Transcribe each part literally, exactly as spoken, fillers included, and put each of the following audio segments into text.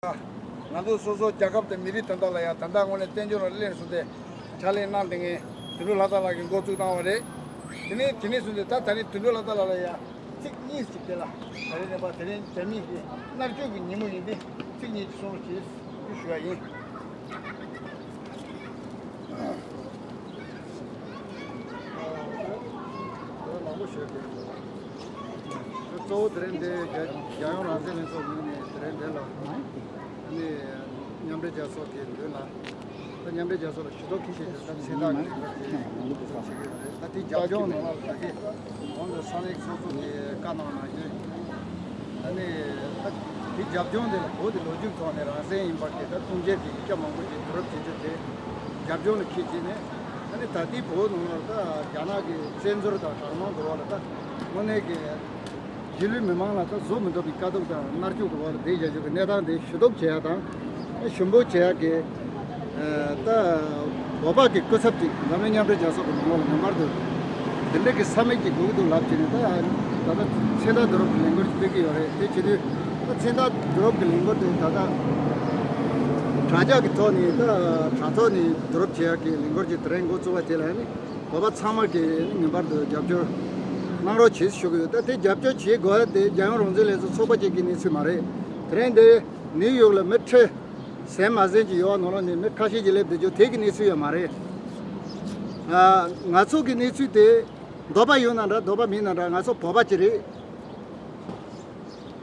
ང་ཚོ་སོ་སོ་རྒྱལ་ཁབ་དང་མི་རིགས་དོན་དག་ལ་ཡང་ད་ལྟ་དངོས་གནས་བཙན་བྱོལ་ལ་སླེབས་སོང་སྟེ་ཕྱག་ལས་གནང་བསྡད་མཁན་དོན་གྲུབ་ལྷ་དར་ལགས་ཀྱིས་འགོ་བཙུགས་གནང་བ་རེད། དེ་ནས་དེ་ནས་བཟུང་སྟེ་ད་ད་རེས་དོན་གྲུབ་ལྷ་དར་ལགས་ལ་ཡང་ཚིག་གཉིས་ཤིག་དེ་ལ་ད་རེས་ནས་ཕར་དེ་རིང་རྒྱ་མི་གི་མནར་གཅོད་ཀྱི་ཉིན་མོ་ཡིན་ཏེ་ཚིག་གཉིས་ཀྱི་གསུང་རོགས་གྱིས་ཞུ་བ་ཡིན། མང་པོ་ཞུ་གི་ཡོད། གཙོ་བོ་དེ་རིང་འདི་རྒྱ་རྒྱལ་ཡོངས་རང་བཙན་ལྷན་ཚོགས་ངོས་ནས་དེ་རིང་འདི་ལ་ཨ་ནི་མཉམ་འབྲེལ་རྒྱལ་ཚོགས་ཀྱི་མདུན་ལ་ད་མཉམ་འབྲེལ་རྒྱལ་ཚོགས་ལ་ཞུ་གཏུག་ཞུ་ཞུ་ད་མཚན་རྟགས་ཀྱི་ད་དེ་རྒྱབ་ལྗོངས་ནས་ད་གི་གོང་དུ་ས་གནས་ཚོགས་གཙོ་གིས་བཀའ་གནང་ནང་བཞིན། ཨ་ནི་ད་དེ་རྒྱབ་ལྗོངས་དེ་ལ་བོད་དེ་ལོ་རྒྱུས་ཐོག་ནས་རང་བཙན་ཡིན་པ་དེ་ད་གཏོང་བྱེད་ཀྱི་ཡིག་ཆ་མང་པོ་ཞིག་བསྡུ་རུབ་བྱེད་རྒྱུ་དེ་རྒྱབ་ལྗོངས་ལ་འཁྱེར་བྱས་ནས་ཨ་ནི་ད་ལྟའི་བོད་ནང་ལ་ད་རྒྱ་ནག་གི་བཙན་འཛུལ་དང་དྲག་དམག་གི་འོག་ལ་ད་དངོས་གནས་ཀྱི་རྒྱུས་ལོན་མི་མང་ལ་ད་བཟོད་མི་ཐུབ་པའི་དཀའ་སྡུག་དང་མནར་གཅོད་ཀྱི་འོག་ལ་བསྡད་བཞག་རྒྱུ་གི་གནས་སྟངས་དེ་ཞུ་གཏུག་བྱེད་ཡ་དང་ཞུ་འབོད་བྱེད་ཡ་གི་ད་བོད་པ་གི་སྐུ་ཚབ་ཅིག་འཛམ་གླིང་མཉམ་འབྲེལ་རྒྱལ་ཚོགས་ཀྱི་ནང་ལོགས་ལ་ངེས་པར་དུ་འདི་འདྲ་གི་ས་མིག་ཅིག་དགོས་ཀྱི་འདུག་ལབ་བྱས་ནས་ད་ད་ལྟ་མཚན་རྟགས་བསྡུ་རུབ་ཀྱི་ལས་འགུལ་ཅིག་སྤེལ་གྱི་ཡོད་རེད། དེ་བྱེད་དུས་ད་མཚན་རྟགས་བསྡུ་རུབ་ཀྱི་ལས་འགུལ་དེ་ད་ལྟ་དྲ་རྒྱ་གི་ཐོག་ནས་ད་དྲ་ཐོག་ནས་བསྡུ་རུབ་བྱེད་ཡག་གི་ལས་འགུལ་ཅིག་དེ་རིང་འགོ་བཙུགས་པ་དེ་ལ་ནི་བོད་པ་ཚང་མ་གིས་ངེས་པར་དུ་རྒྱབ་སྐྱོར་གནང་རོགས་བྱེད་ཞུ་གི་ཡོད། ད་དེ་རྒྱབ་སྐྱོར་བྱེད་དགོས་ཡ་དེ་རྒྱལ་ཡོངས་རང་བཙན་ལྷན་ཚོགས་ཚོགས་པ་གཅིག་གི་གནས་ཚུལ་མ་རེད། དེ་རིང་འདི་ནིའུ་ཡོག་ལ་མི་ཁྲི་ཟིན་མ་ཟིན་གྱི་ཡོད་པ་ནང་ལོགས་ནས་མི་ཁ་ཤས་ཀྱིས་སླེབས་བསྡད་རྒྱུ་དེ་གི་གནས་ཚུལ་ཡོད་མ་རེད། ཨ། ང་ཚོ་གི་གནས་ཚུལ་དེ་འདོད་པ་ཡོད་ན་འདྲ་འདོད་པ་མེད་ན་འདྲ་ང་ཚོ་བོད་པ་ཅིག་རེད།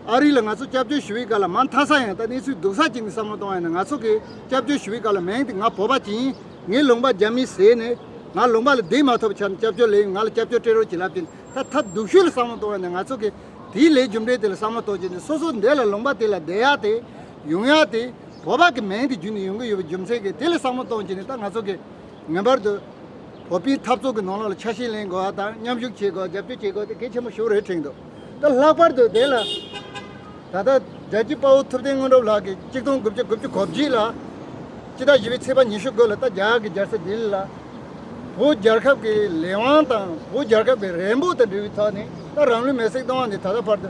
ཨ་རི་ལ་ང་ཚོ་སྐྱབས་བཅོལ་ཞུ་བའི་སྐབས་ལ་མ་མཐའ་ས་ཡང་ད་གནས་ཚུལ་སྡུག་ས་ཅིག་ནས་བསམ་བློ་གཏོང་བ་ཡིན་ན་ང་ཚོ་གི་སྐྱབས་བཅོལ་ཞུ་བའི་སྐབས་ལ་མིང་དེ་ང་བོད་པ་ཅིག་ཡིན། ངའི་ལུང་པ་རྒྱ་མིས་ཟས་ནས་ང་ལུང་པ་ལ་བསྡད་མ་ཐུབ་པ་ཆགས་ནས་སྐྱབས་བཅོལ་ལས་ཡིན། ང་ལ་སྐྱབས་བཅོལ་སྤྲད་རོགས་གྱིས་ལབ་ཀྱིན་ད་ཐབས་སྡུག་ཤོས་ལ་བསམ་བློ་གཏོང་བ་ཡིན་ན་ང་ཚོ་གི་དེའི་ལས་རྒྱུ་འབྲས་དེ་ལ་བསམ་བློ་གཏོང་བྱས་ནས་སོ་སོ་འདི་ལ་ལུང་པ་དེ་ལ་བསྡད་ཡག་དེ་ཡོང་ཡག་དེ་བོད་པ་གི་མིང་དེ་བརྒྱུད་ནས་ཡོང་གི་ཡོད་པའི་རྒྱུ་མཚན་གྱིས་དེ་ལ་བསམ་བློ་གཏོང་བྱས་ནས་ད་ང་ཚོ་གི་ངེས་པར་དུ་བོད་པའི་འཐབ་རྩོད་ཀྱི་ནང་ལོགས་ལ་ཆ་ཤས་ལེན་དགོས་པ་དང་མཉམ་ཞུགས་བྱེད་དགོས་རྒྱབ་སྐྱོར་བྱེད་དགོས་དེ་གལ་ཆེན་པོ་ཞིག་རེད་དྲན་འདུག་ད་ལྷག་པར་དུ་དེ་ལ་ད་ལྟ་རྒྱལ་གཅེས་དཔའ་བོ་ཐུབ་བསྟན་དངོས་གྲུབ་ལགས་ཀྱིས་གཅིག་སྟོང་དགུ་བརྒྱ་དགུ་བཅུ་གོ་གཅིག་ལ་སྤྱི་ཟླ་བཞི་པའི་ཚེས་པ་ཉི་ཤུ་དགུ་ལ་ད་རྒྱ་གར་གྱི་རྒྱལ་ས་ལྡི་ལི་ལ་བོད་རྒྱལ་ཁབ་ཀྱི་ལས་དབང་དང་བོད་རྒྱལ་ཁབ་ཀྱི་རེ་འབོད་དང་འབྲེལ་བའི་ཐོག་ནས་ད་རང་ལུས་མེར་སྲེག་གཏོང་བ་འདི་ད་ལྟ་བར་དུ་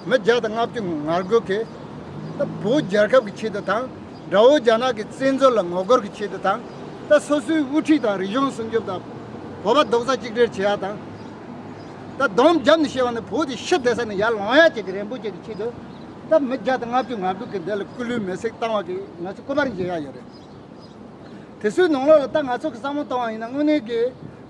མི་བརྒྱ་དང་ལྔ་བཅུ་ང་དགུ་གིས་ད་བོད་རྒྱལ་ཁབ་ཀྱི་ཆེད་དུ་དང་དགྲ་བོ་རྒྱ་ནག་གི་བཙན་འཛུལ་ལ་ངོ་རྒོལ་གྱི་ཆེད་དུ་དང་ད་སོ་སོའི་དབུ་ཁྲིད་དང་རིག་གཞུང་སྲུང་སྐྱོབ་དང་བོད་པ་རྡོག་རྩ་གཅིག་སྒྲིལ་བྱེད་ཡ་དང་། ད་སྡོམ་བརྒྱབ་ནས་བཤད་པ་ནི་བོད་དེ་ཤི་བསྡད་ས་ནས་ཡར་ལོང་ཡ་ཅིག་གི་རེ་འབོད་ཅིག་གི་ཆེད་དུ་ད་མི་བརྒྱ་དང་ལྔ་བཅུ་ང་དགུ་གི་འདི་ལ་སྐུ་ལུས་མེར་སྲེག་བཏང་བ་གི་ང་ཚོ་སྐུ་པར་མཇལ་ཡ་ཡོད་རེད། དེ་ཚོའི་ནང་ལོགས་ལ་ད་ང་ཚོ་གི་བསམ་བློ་གཏོང་བ་ཡིན་ན་དངོས་གནས་ཀྱི་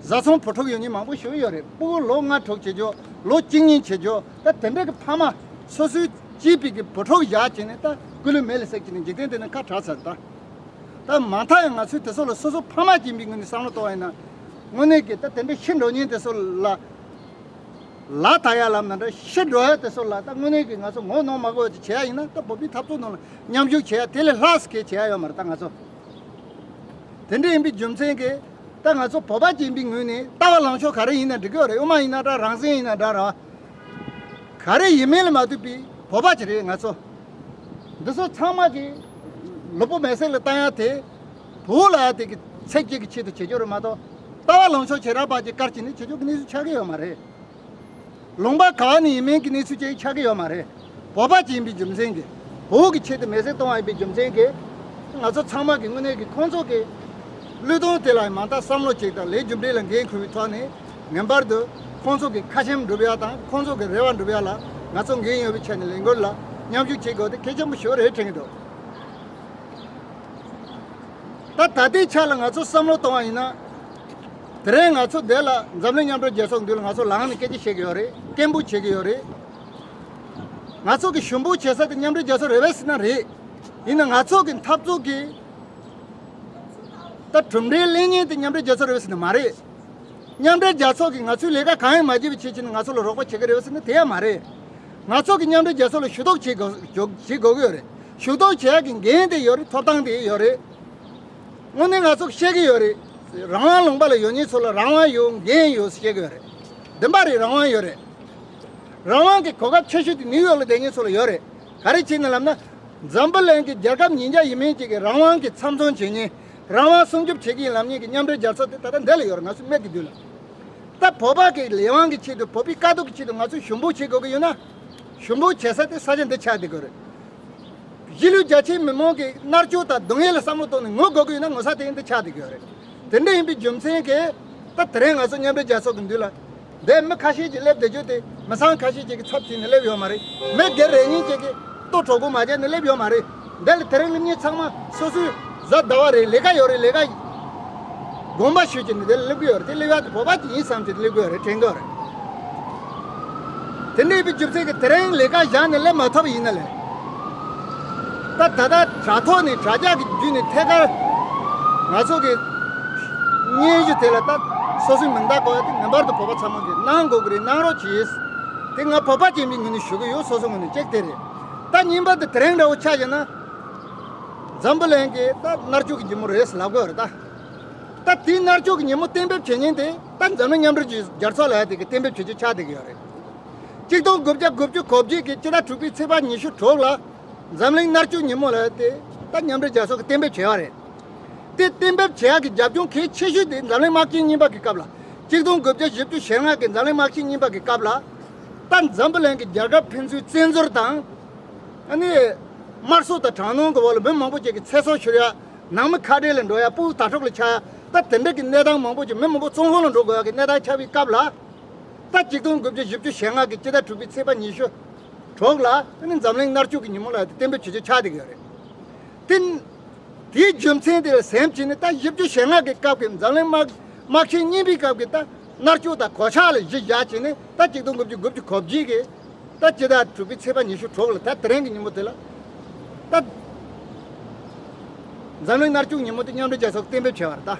བཟའ་ཚང་བུ་ཕྲུག་ཡོད་མཁན་མང་པོ་ཞིག་ཡོད་རེད། སྤུ་གུ་ལོ་ལྔ་དྲུག་བྱེད་རྒྱུ་ལོ་གཅིག་གཉིས་བྱེད་རྒྱུ་ད་དེ་འདྲ་གི་ཕ་མ་སོ་སོའི་གཅེས་པའི་གི་བུ་ཕྲུག་བཞག་བྱས་ནས་ད་སྐུ་ལུས་མེ་ལ་བསྲེགས་བྱས་ནས་འཇིག་རྟེན་འདི་ནས་ཁ་བྲལ་ཚར་ད། ད་མ་མཐའ་ཡང་ང་ཚོས་དེ་ཚོ་ལ་སོ་སོ་ཕ་མ་ཡིན་པའི་ངོས་ནས་བསམ་བློ་གཏོང་བ་ཡིན་ན། དངོས་གནས་ཀྱི་ད་དེ་འདྲ་ཤི་འགྲོ་མཁན་དེ་ཚོ་ལ་ལ་ད་ཡ་ལབ་ན་འདྲ་ཤི་འགྲོ་ཡ་དེ་ཚོ་ལ་ད་དངོས་གནས་ཀྱི་ང་ཚོ་ངོ་གནོང་མ་དགོས་པ་ཅིག་བྱེད་ཡ་ཡིན་ན་ད་བོད་པའི་འཐབ་རྩོད་ནང་ལ་མཉམ་ཞུགས་བྱེད་ཡ་དེ་ལས་ལྷག་ཙམ་གྱི་བྱེད་ཡ་ཡོད་མ་རེད་ད་ང་ཚོ། དེ་འདྲ་ཡིན་པའི་རྒྱུ་མཚན་གྱིས་ད་ང་ཚོ་བོད་པ་ཡིན་པའི་ངོས་ནས་ལྟ་བ་ལངས་ཕྱོགས་ག་རེ་ཡིན་ན་འགྲིག་གི་ཡོད་རེད། དབུ་མ་ཡིན་ན་འདྲ་རང་བཙན་ཡིན་ན་འདྲ་ར། ག་རེ་ཡིན་མིན་ལ་མ་ལྟོས་པའི་བོད་པ་ཅིག་རེད་ང་ཚོ། འདི་ཚོ་ཚང་མ་གི་ལུས་པོ་མེ་སྲེག་ལ་བཏང་ཡ་དེ་བོད་ལ་ཡ་དེ་གི་ཚེ་གཅིག་གི་ཆེད་དུ་བྱེད་རྒྱུ་རེད་མ་གཏོགས་ལྟ་བ་ལངས་ཕྱོགས་བྱེ་བྲག་པ་ཅིག་བཀར་བྱས་ནས་བྱེད་རྒྱུ་གི་གནས་ཚུལ་ཆགས་ཀྱི་ཡོད་མ་རེད། ལུང་པ་ག་བ་ནས་ཡིན་མིན་གྱི་གནས་ཚུལ་ཅིག་ཆགས་ཀྱི་ཡོད་མ་རེད། བོད་པ་ཅིག་ཡིན་པའི་རྒྱུ་མཚན་གྱིས་བོད་ཀྱི་ཆེད་དུ་མེ་སྲེག་གཏོང་བ་ཡིན་པའི་རྒྱུ་མཚན་གྱིས་ང་ཚོ་ཚང་མ་གི་དངོས་གནས་ཀྱི་ཁོང་ཚོ་གི་བློས་གཏོང་དེ་ལ་མང་དག་བསམ་བློ་ཅིག་དང་ལས་རྒྱུ་འབྲས་ལ་འགན་འཁུར་བའི་ཐོག་ནས་ངེས་པར་དུ་ཁོང་ཚོ་གི་ཁ་ཆེམས་འགྲུབ་ཡ་དང་ཁོང་ཚོ་གི་རེ་བ་འགྲུབ་ཡ་ལ་ང་ཚོ་འགན་ཡོད་པའི་ཆ་ནས་ལས་འགུལ་ལ་མཉམ་ཞུགས་བྱེད་དགོས་དེ་གལ་ཆེན་པོ་ཞིག་རེད་དྲན་གྱི་འདུག་ད་ད་ལྟའི་ཆ་ལ་ང་ཚོ་བསམ་བློ་གཏོང་བ་ཡིན་ན། དེ་རིང་ང་ཚོ་འདི་ལ་འཛམ་གླིང་མཉམ་འབྲེལ་རྒྱལ་ཚོགས་མདུན་ལ་ང་ཚོ་ལངས་ནས་སྐད་ཆ་བཤད་ཀྱི་ཡོད་རེད། སྐད་འབོད་བྱེད་ཀྱི་ཡོད་རེད། ང་ཚོ་གི་ཞུ་འབོད་བྱེད་ས་དེ་མཉམ་འབྲེལ་རྒྱལ་ཚོགས་རེད་པས་ཟེར་ན་རེད། ཡིན་ན་ང་ཚོ་གི་འཐབ་རྩོད་ཀྱི་ད་གྲུབ་འབྲས་ལེན་མཁན་དེ་མཉམ་འབྲེལ་རྒྱལ་ཚོགས་རེད་པས་ཟེར་ན་མ་རེད། མཉམ་འབྲེལ་རྒྱལ་ཚོགས་ཀྱིས་ང་ཚོའི་ལས་ཀ་གང་ཡང་མ་བྱས་པའི་ཕྱིར་ཕྱིན་ང་ཚོ་ལ་རོགས་པ་བྱེད་ཀྱི་རེད་པས་ཟེར་ན་དེ་ཡང་མ་རེད། ང་ཚོ་གི་མཉམ་འབྲེལ་རྒྱལ་ཚོགས་ལ་ཞུ་གཏུག་བྱེད་དགོས་བྱེད་དགོས་ཀྱི་ཡོད་རེད། ཞུ་གཏུག་བྱེད་ཡག་གི་འགན་དེ་ཡོད་རེད། ཐོབ་ཐང་དེ་ཡོད་རེད། དངོས་གནས་ང་ཚོ་བཤད་ཀྱི་ཡོད་རེད། རང་དབང་ལུང་པ་ལ་ཡོད་མཁན་ཚོ་ལ་རང་དབང་ཡོད་འགན་ཡོད་ཟེར་བཤད་ཀྱི་ཡོད་རེད། བདེན་པ་རེད། རང་དབང་ཡོད་རེད། རང་དབང་གི་གོ་སྐབས་ཆེ་ཤོས་དེ་ནིའུ་ཡོག་ལ་བསྡད་མཁན་ཚོ་ལ་ཡོད་རེད། ག་རེ་བྱས་ནས་ལབ་ན། འཛམ་བུ་གླིང་གི་རྒྱལ་ཁབ་ཉིས་བརྒྱ་ཡས་མས་ཅིག་གི་རང་དབང་གི་མཚམས་མཚོན་བྱེད་མཁན། རང་དབང་སྲུང་སྐྱོབ་བྱེད་ཀྱི་ཡིན་ལབ་མཁན་གྱི་མཉམ་འབྲེལ་རྒྱལ་ཚོགས་དེ་ད་ལྟ་འདི་ལ་ཡོད་རེད། ང་ཚོའི་མིག་གི་མདུན་ལ། ད་བོད་པ་གི་ལས་དབང་གི་ཆེད་དུ་བོད་པའི་དཀའ་སྡུག་གི་ཆེད་དུ་ང་ཚོས་ཞུ་འབོད་བྱེད་དགོས་ཀྱི་ཡོད་ན། ཞུ་འབོད་བྱེད་ས་དེ་ས་ཆ་འདི་ཆགས་བསྡད་དགོས་རེད། གཞིས་ལུས་རྒྱ་ཆེའི་མི་མང་གི་མནར་གཅོད་དང་སྡུག་བསྔལ་ལ་བསམ་བློ་གཏོང་ནས་ངུ་དགོས་ཀྱི་ཡོད་ན་ངུ་ས་དེ་འདི་ཆགས་བསྡད་ཀྱི་ཡོད་རེད། དེ་འདྲ་ཡིན་པའི་རྒྱུ་མཚན་གྱིས་ད་དེ་རིང་ང་ཚོ་མཉམ་འབྲེལ་རྒྱལ་ཚོགས་ཀྱི་མདུན་ལ། འདས་མི་ཁ་ཤས་ཀྱིས་སླེབས་བསྡད་རྒྱུ་དེ་མི་ཚང་ཁ་ཤས་ཅིག་གི་ཚབ་བྱས་ནས་སླེབས་ཡོད་མ་རེད། མི་སྒེར་རེ་གཉིས་ཅིག་གིས་ལྟོ་གྲོགས་པོ་མ་བྱས་ནས་སླེབས་ཡོད་མ་རེད། འདི་ལ་དེ་རིང་སླེབས་མཁན་ཚང་མ་སོ་སོའི་གཟའ་ཟླ་བ་རེད། ལས་ཀ་ཡོད་རེད། ལས་ཀ་དགོངས་པ་ཞུས་ཀྱི་ནི་དེ་ལ་སླེབས་ཀྱི་ཡོད་རེད། དེ་སླེབས་ཡག་དེ་བོད་པ་ཅིག་ཡིན་བསམ་གྱི་སླེབས་ཀྱི་ཡོད་རེད། དྲན་གྱི་ཡོད་རེད། དེ་འདྲ་ཡིན་པའི་རྒྱུ་མཚན་གྱིས་དེ་རིང་ལས་ཀ་བཞག་ནས་སླེབས་མ་ཐུབ་པ་ཡིན་ན་ལས། ད་ད་ལྟ་དྲ་ཐོག་ནས་དྲ་རྒྱ་གི་བརྒྱུད་ནས་ཐད་ཀར་ང་ཚོ་གི་སྙན་ཞུ་དེ་ལ་ད་སོ་སོའི་མིང་རྟགས་བཀོད་ཡ་དེ་ངེས་པར་དུ་བོད་པ་ཚང་མ་གིས་གནང་དགོས་ཀྱི་རེད། གནང་རོགས་གྱིས། དེ་ང་བོད་པ་ཅན་པའི་ངོས་ནས་ཞུ་གི་ཡོད། སོ་སོ་ངོས་ནས་གཅིག་དེ་རེད། ད་གཉིས་པ་དེ་དེ་རིང་འདྲ་བོ་ཆ་བཞག་ན། འཛམ་བུ་གླིང་གི་ད་མནར་གཅོད་ཀྱི་ཉིན་མོ་རེད་ལབ་དགོས་རེད་ད། ད་དེའི་མནར་གཅོད་ཀྱི་ཉིན་མོ་གཏན་འབེབས་བྱེད་མཁན་དེ་ད་འཛམ་གླིང་མཉམ་འབྲེལ་རྒྱལ་ཚོགས་ལབ་ཡ་དེ་གིས་གཏན་འབེབས་བྱེད་རྒྱུ་ཆགས་བསྡད་ཀྱི་ཡོད་རེད། གཅིག་སྟོང་དགུ་བརྒྱ་དགུ་བཅུ་གོ་བརྒྱད་ཀྱི་སྤྱི་ཟླ་དྲུག་པའི་ཚེས་པ་ཉི་ཤུ་དྲུག་ལ་འཛམ་གླིང་མནར་གཅོད་ཉིན་མོ་ལབ་ཡ་དེ་ད་མཉམ་འབྲེལ་རྒྱལ་ཚོགས་ཀྱིས་གཏན་འབེབས་བྱས་པ་རེད། དེ་གཏན་འབེབས་བྱེད་ཡག་གི་རྒྱབ་ལྗོངས་གལ་ཆེ་ཤོས་དེ་འཛམ་གླིང་དམག་ཆེན་གཉིས་པ་གི་སྐབས་ལ། གཅིག་སྟོང་དགུ་བརྒྱ་བཞི་བཅུ་ཞེ་ལྔ་གི་འཛམ་གླིང་དམག་ཆེན་གཉིས་པ་གི་སྐབས་ལ། ད་འཛམ་བུ་གླིང་གི་རྒྱལ་ཁབ་ཕན་ཚུན་བཙན་འཛུལ་དང་། ཨ་ནི། དམར་གསོད་དང་དྲག་གནོན་གྱི་འོག་ལ་མི་མང་པོ་ཅིག་གི་ཚེ་སྲོག་ཤོར་ཡ། ནང་མི་ཁ་བྲལ་ལ་འགྲོ་ཡ། སྤུ་གུ་དྭ་ཕྲུག་ལ་ཆགས་ཡ། ད་དེ་འདྲ་གི་གནས་སྟངས་མང་པོ་ཅིག་མི་མང་པོ་བཙོན་ཁང་ལ་འགྲོ་དགོས་ཡ་གི་གནས་སྟངས་ཆགས་པའི་སྐབས་ལ། ད་གཅིག་སྟོང་དགུ་བརྒྱ་བཞི་བཅུ་ཞེ་ལྔ་གི་སྤྱི་ཟླ་དྲུག་པའི་ཚེས་པ་ཉི་ཤུ་དྲུག་ལ་ཨ་ནི་འཛམ་གླིང་མནར་གཅོད་ཀྱི་ཉིན་མོ་ལབ་ཡ་དེ་གཏན་འབེབས་བྱེད་རྒྱུ་ཆགས་བསྡད་ཀྱི་ཡོད་རེད། དེ། དེའི་རྒྱུ་མཚན་དེ་ལ་སེམས་བྱས་ནས་ད་བཞི་བཅུ་ཞེ་ལྔ་གི་སྐབས་ཀྱི་འཛམ་གླིང་དམག་དམག་ཆེན་གཉིས་པའི་སྐབས་ཀྱི་ད་མནར་གཅོད་དང་གོད་ཆག་ལ་གཞི་བཞག་བྱས་ནས་ད་གཅིག་སྟོང་དགུ་བརྒྱ་དགུ་བཅུ་གོ་བརྒྱད་ཀྱི་ད་སྤྱི་ཟླ་དྲུག་པའི་ཚེས་པ་ཉི་ཤུ་དྲུག་ལ་ད་དེ་རིང་གི་ཉིན་མོ་དེ་ལ་ད་འཛམ་གླིང་མནར་གཅོད་ཉིན་མོ་དེ་མཉམ་འབྲེལ་རྒྱལ་ཚོགས་གཏན་འབེབས་བྱས་པ་རེད་ད།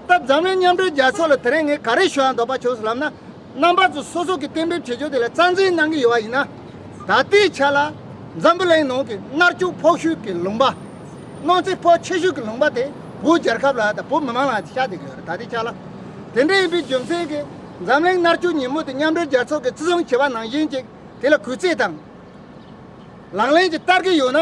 ད་འཛམ་གླིང་མཉམ་འབྲེལ་རྒྱལ་ཚོགས་ལ་དེ་རིང་ངས་ག་རེ་ཞུ་ཡ་འདོད་པ་བྱུང་སོང་ལབ་ན། རྣམ་པ་ཚོ་སོ་སོ་གི་གཏན་འབེབས་བྱེད་རྒྱུ་དེ་ལ་རྩ་འཛིན་གནང་གི་ཡོད་པ་ཡིན་ན། ད་ལྟའི་ཆ་ལ་འཛམ་བུ་གླིང་ནང་གི་མནར་གཅོད་ཕོག་ཤོས་ཀྱི་ལུང་པ། གནོད་འཚེ་ཕོག་ཆེ་ཤོས་ཀྱི་ལུང་པ་དེ་བོད་རྒྱལ་ཁབ་ལ་དང་བོད་མི་མང་ལ་ཆགས་བསྡད་ཀྱི་ཡོད་རེད། ད་ལྟའི་ཆ་ལ། དེ་འདྲ་ཡིན་པའི་རྒྱུ་མཚན་གྱིས་འཛམ་གླིང་མནར་གཅོད་ཉིན་མོ་དེ་མཉམ་འབྲེལ་རྒྱལ་ཚོགས་ཀྱིས་བརྩི་སྲུང་བྱས་པ་ནང་བཞིན་ཅིག་དེ་ལ་གུས་བརྩི་དང་། ལག་ལེན་གྱི་བསྟར་གྱི་ཡོད་ན།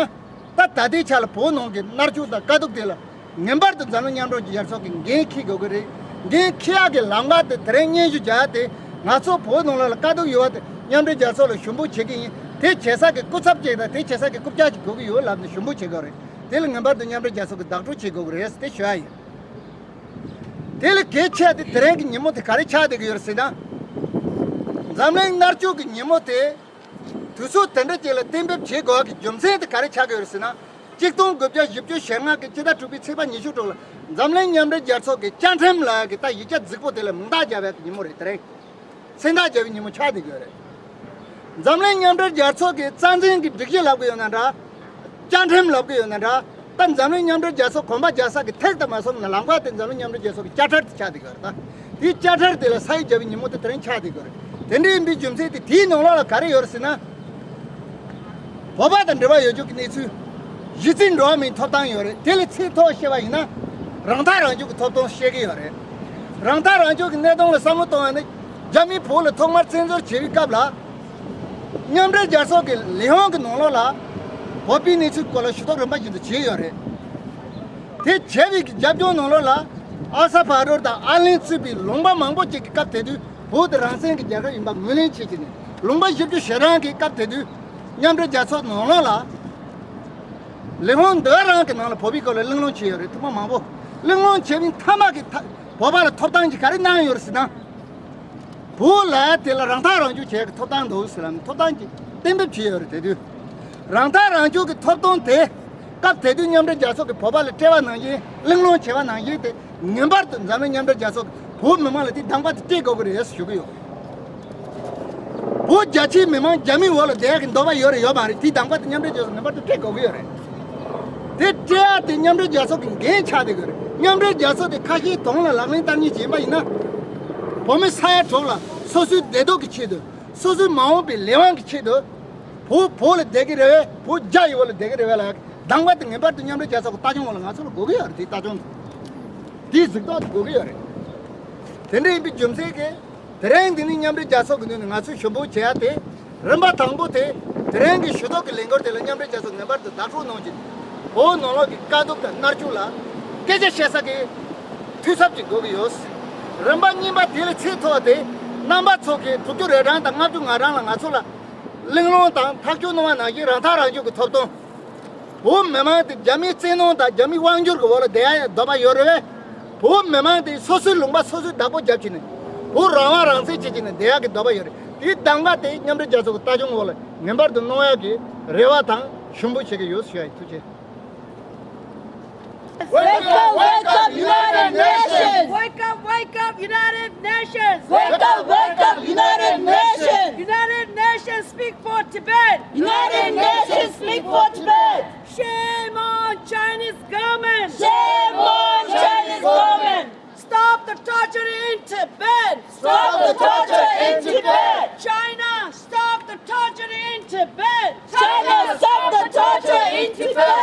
ད་ད་ལྟའི་ཆ་ལ་བོད་ནང་གི་མནར་གཅོད་དང་དཀའ་སྡུག་དེ་ལ་ངེས་པར་དུ་འཛམ་གླིང་མཉམ་འབྲེལ་རྒྱལ་ཚོགས་ཀྱིས་འགན་འཁྱེར་དགོས་ཀྱི་རེད། འགན་འཁྱེར་ཡག་གི་ལམ་ཁ་དེ་དེ་རིང་སྙན་ཞུ་རྒྱག་ཡག་དེ་ང་ཚོ་བོད་ནང་ལོགས་ལ་དཀའ་སྡུག་ཡོད་པ་དེ་མཉམ་འབྲེལ་རྒྱལ་ཚོགས་ལ་ཞུ་འབོད་བྱེད་ཀྱི་ཡིན། དེ་བྱེད་ས་གི་སྐུ་ཚབ་ཅིག་དང་དེ་བྱེད་ས་གི་རྐུབ་བཀྱག་ཅིག་དགོས་ཀྱི་ཡོད་ལབ་ནས་ཞུ་འབོད་བྱེད་དགོས་རེད། དེ་ལ་ངེས་པར་དུ་མཉམ་འབྲེལ་རྒྱལ་ཚོགས་ཀྱིས་བདག་སྤྲོད་བྱེད་དགོས་ཀྱི་རེད་ཟེར་དེ་ཞུ་ཡ་ཡིན། དེ་ལས་གལ་ཆེ་བ་དེ་དེ་རིང་གི་ཉིན་མོ་དེ་ག་རེ་ཆགས་བསྡད་ཀྱི་ཡོད་རེད་ཟེར་ན། འཛམ་གླིང་མནར་གཅོད་ཀྱི་ཉིན་མོ་དེ། དུས་ཚོད་དེ་འདྲ་ཅིག་ལ་གཏན་འབེབས་བྱེད་དགོས་པ་གི་རྒྱུ་མཚན་དེ་ག་རེ་ཆགས་ཀྱི་ཡོད་རེད་ཟེར་ན། གཅིག་སྟོང་དགུ་བརྒྱ་བཞི་བཅུ་ཞེ་ལྔ་གི་སྤྱི་ཟླ་དྲུག་པའི་ཚེས་པ་ཉི་ཤུ་དྲུག་ལ་འཛམ་གླིང་མཉམ་འབྲེལ་རྒྱལ་ཚོགས་ཀྱི་བཅའ་ཁྲིམས་ལབ་ཡག་གི་ད་ཡིག་ཆ་རྫིག་པོ་དེ་ལ་མིང་རྟགས་བརྒྱབ་པའི་ཉིན་མོ་རེད་དེ་རིང་། མཚན་རྟགས་བརྒྱབ་པའི་ཉིན་མོ་ཆགས་བསྡད་ཀྱི་ཡོད་རེད། འཛམ་གླིང་མཉམ་འབྲེལ་རྒྱལ་ཚོགས་ཀྱི་རྩ་འཛིན་གྱི་སྒྲིག་གཞི་ལབ་ཀྱི་ཡོད་ན་འདྲ། བཅའ་ཁྲིམས་ལབ་ཀྱི་ཡོད་ན་འདྲ། ད་འཛམ་གླིང་མཉམ་འབྲེལ་རྒྱལ་ཚོགས་གོམ་པ་རྒྱག་ས་གི་ཐད་དུ་མ་སོང་ན་ལམ་ཁ་དེ་འཛམ་གླིང་མཉམ་འབྲེལ་རྒྱལ་ཚོགས་ཀྱི་དཔྱ་ཁྲལ་དེ་ཆགས་བསྡད་ཀྱི་ཡོད་རེད་ད། དེའི་དཔྱ་ཁྲལ་དེ་ལ་ས་ཡིག་བརྒྱབ་པའི་ཉིན་མོ་དེ་དེ་རིང་ཆགས་བསྡད་ཀྱི་ཡོད་རེད། དེ་འདྲ་ཡིན་པའི་རྒྱུ་མཚན་དེ་དེའི་ནང་ལོགས་ལ་ག་རེ་ཡོད་རེད་ཟེར་ན། བོད་པ་དང་འབྲེལ་བ་ཡོད་རྒྱུ་གི་གནས་ཚུལ། གཞི་རྩའི་འགྲོ་བ་མིའི་ཐོབ་ཐང་ཡོད་རེད། དེ་ལས་ཚིག་ཐོག་བཤད་པ་ཡིན་ན། རང་ཐག་རང་གཅོད་ཀྱི་ཐོབ་ཐང་བཤད་ཀྱི་ཡོད་རེད། རང་ཐག་རང་གཅོད་ཀྱི་གནས་སྟངས་ལ་བསམ་བློ་གཏོང་བ་ནི། རྒྱ་མིས་བོད་ལ་ཐོག་མར་བཙན་འཛུལ་བྱེད་པའི་སྐབས་ལ། མཉམ་འབྲེལ་རྒྱལ་ཚོགས་ཀྱི་ལས་ཁུངས་ཀྱི་ནང་ལོགས་ལ། བོད་པའི་གནས་ཚུལ་སྐོར་ལ་ཞུ་གཏུག་རིམ་པ་བཞིན་དུ་བྱས་ཡོད་རེད། དེ་བྱས་པའི་རྒྱབ་ལྗོངས་ནང་ལོགས་ལ། ཨལ་ས་བྷ་དོར་དང་ཨའི་ལན་གཙོས་པའི་ལུང་པ་མང་པོ་ཅིག་གི་སྐབས་དེ་དུས་བོད་དེ་རང་བཙན་གྱི་རྒྱལ་ཁབ་ཡིན་པ་ངོས་ལེན་བྱེད་ཀྱི་ནས་ལུང་པ་བཞི་བཅུ་ཞེ་གྲངས་ཀྱི་སྐབས་དེ་དུས་མཉམ་འབྲེལ་རྒྱལ་ཚོགས་ནང་ལོགས་ལ། ལས་ཁུངས་འདི་རང་གི་ནང་ལ་བོད་པའི་སྐོར་ལ་གླེང་སློང་བྱས་ཡོད་རེད། ཐེངས་མ་མང་པོ་གླེང་སློང་བྱས་པའི་མཐའ་མ་གི་ཐ་བོད་པ་ལ་ཐོབ་ཐང་ཅིག་ག་རེ་གནང་ཡོད་རེད་ཟེར་ན། བོད་ལ་དེ་ལ་རང་ཐག་རང་གཅོད་བྱེད་ཡག་གི་ཐོབ་ཐང་འདུག་ཟེར་ལབ་ནས་ཐོབ་ཐང་ཅིག་གཏན་འབེབས་བྱས་ཡོད་རེད། དེ་དུས་རང་ཐག་རང་གཅོད་ཀྱི་ཐོབ་ཐང་དེ་སྐབས་དེ་དུས་མཉམ་འབྲེལ་རྒྱལ་ཚོགས་ཀྱིས་བོད་པ་ལ་སྤྲད་པ་ནང་བཞིན་གླེང་སློང་བྱས་པ་ནང་བཞིན་དེ་ངེས་པར་དུ་འཛམ་གླིང་མཉམ་འབྲེལ་རྒྱལ་ཚོགས་ཀྱིས་བོད་མི་མང་ལ་དེ་དང་པ་དེ་སྤྲད་དགོས་ཀྱི་རེད་ཞུ་གི་ཡོད། བོད་རྒྱ་ཆེའི་མི་མང་རྒྱ་མིའི་འོག་ལ་བསྡད་ཡག་གི་འདོད་པ་ཡོད་རེད་ཡོད་མ་རེད། དེ་དང་པ་དེ་མཉམ་འབྲེལ་རྒྱལ་ཚོགས་ངེས་པར་དུ་སྤྲད་དགོས་ཀྱི་ཡོད་རེད། དེ་སྤྲད་ཡག་དེ་མཉམ་འབྲེལ་རྒྱལ་ཚོགས་ཀྱི་འགན་ཆགས་བསྡད་ཀྱི་ཡོད་རེད། མཉམ་འབྲེལ་རྒྱལ་ཚོགས་དེ་ཁ་ཤས་དོན་ལ་ལག་ལེན་བསྟར་མཁན་ཅིག་ཡིན་པ་ཡིན་ན། བོད་མི་ས་ཡ་དྲུག་ལ་སོ་སོའི་བདེ་སྡུག་གི་ཆེད་དུ། སོ་སོའི་མ་འོངས་པའི་ལས་དབང་གི་ཆེད་དུ། བོད་བོད་ལ་བསྡད་ཀྱི་རེད་པས། བོད་རྒྱ་ཡི་འོག་ལ་བསྡད་ཀྱི་རེད་པས་ལ། དང་པ་དེ་ངེས་པར་དུ་མཉམ་འབྲེལ་རྒྱལ་ཚོགས་ཀྱི་ལྟ་སྐྱོང་འོག་ལ་ང་ཚོ་ལ་དགོས་ཀྱི་ཡོད་རེད། དེའི་ལྟ་སྐྱོང་དེ། དེའི་གཟིགས་རྟོག་དེ་དགོས་ཀྱི་ཡོད་རེད། དེ་འདྲ་ཡིན་པའི་རྒྱུ་མཚན་གྱིས། དེ་རིང་འདི་ནས་མཉམ་འབྲེལ་རྒྱལ་ཚོགས་ཀྱི་ངོས་ནས་ང་ཚོས་ཞུ་འབོད་བྱེད་ཡ་དེ། རིམ་པ་དང་པོ་དེ། དེ་རིང་གི་ཞུ་གཏུག་གི་ལས་འགུལ་དེ་ལ་མཉམ་འབྲེལ་རྒྱལ་ཚོགས་ངེས་པར་དུ་བདག་སྤྲོད་གནང་རྒྱུ། བོད་ནང་ལོགས་ཀྱི་དཀའ་སྡུག་དང་མནར་གཅོད་ལ་སྐད་ཆ་བཤད་ས་གི་འཐུས་ཚབ་ཅིག་དགོས་ཀྱི་ཡོད། རིམ་པ་གཉིས་པ་དེ་ལ་ཚིག་ཐོག་དེ་རྣམ་པ་ཚོ་གིས་དྲུག་ཅུ་རེ་གྲངས་དང་ལྔ་བཅུ་ང་གྲངས་ལ་ང་ཚོ་ལ་གླེང་སློང་དང་ཐག་གཅོད་གནང་བ་ནང་བཞིན་རང་ཐག་རང་གཅོད་ཀྱི་ཐོབ་ཐང་ བོད་མི་མང་དེ་རྒྱ་མིའི་བཙན་གནོན་དང་རྒྱ་མིའི་དབང་སྒྱུར་གྱི་འོག་ལ་བསྡད་ཡ་འདོད་པ་ཡོད་རེད་པས། བོད་མི་མང་དེ་སོ་སོའི་ལུང་པ་སོ་སོའི་བདག་པོ་རྒྱབ་བྱས་ནས། བོད་རང་དབང་རང་བཙན་བྱེད་བྱས་ནས་བསྡད་ཡ་གི་འདོད་པ་ཡོད་རེད། དེའི་གདམ་ག་དེ་མཉམ་འབྲེལ་རྒྱལ་ཚོགས་ཀྱི་ལྟ་སྐྱོང་འོག་ལ་ངེས་པར་དུ་གནང་ཡ་གི་རེ་བ་དང་ཞུ་འབོད་བྱེད་ཀྱི་ཡོད་ཞུ་ཡ་ཡིན། ཐུགས་རྗེ་ཆེ། Wake up, wake up, United Nations! Wake up, wake up, United Nations! Wake up, wake up, United Nations! United Nations, speak for Tibet! United Nations, speak for Tibet! Shame on Chinese government! Shame on Chinese government! Stop the torture in Tibet! Stop the torture in Tibet! China, stop the torture in Tibet! China, stop the torture in Tibet!